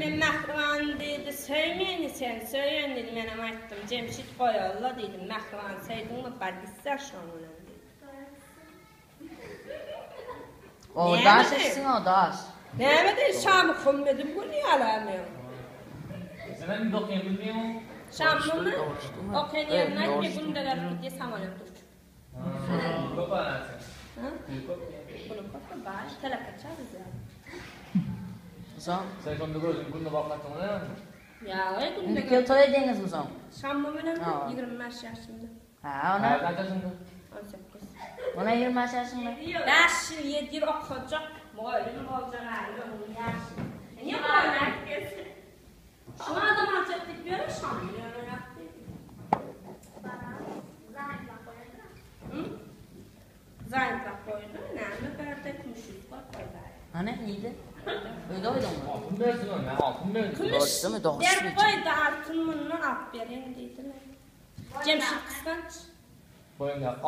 men mähriban diýdi, söý meni sen söýen diýdi, menem aýtdym, Jemşit goýalla diýdim, mähriban söýdüňmi bar gitse şoň bilen diýdim. O daş etsin o daş. Näme diý Şamy hümmedim gün ýaly men. Senem indi okaýan bilmeýäň. Şamymy? Okaýan ýerini aýt, men günde gelip gidýär samolýot uçup. Köp alýan sen. Pul köp. Pulum köp baý, telekeçi biz ýaly. Soň. Sen şonda gözüň günde bakmasyň näme? Ýa, günde. Indi kel toý edýäňizmi soň? Şammy bilen 25 ýaşymda. Ha, ona. Kaç ýaşyňda? 18. Ona 25 ýaşyňda. 5 ýyl, 7 ýyl okajak, mugallym boljak älim öňüň ýaşy. Niye mugallym herkes? Şu adam aljak diýip ýöre Şammy ýöne ýatdy. Hı? Zaýytlap goýdy. Näme bärde kümüş ýüzük bar goýdy. Hany nirde? Öýde goýduňmy? Altyn bersin ona, altyn bersin. Kümüş Dogrusymy, dogrusymy? berip goýdy, altyn mundan alyp berýän diýdiler. Jemşit gysganç. Boýundaky.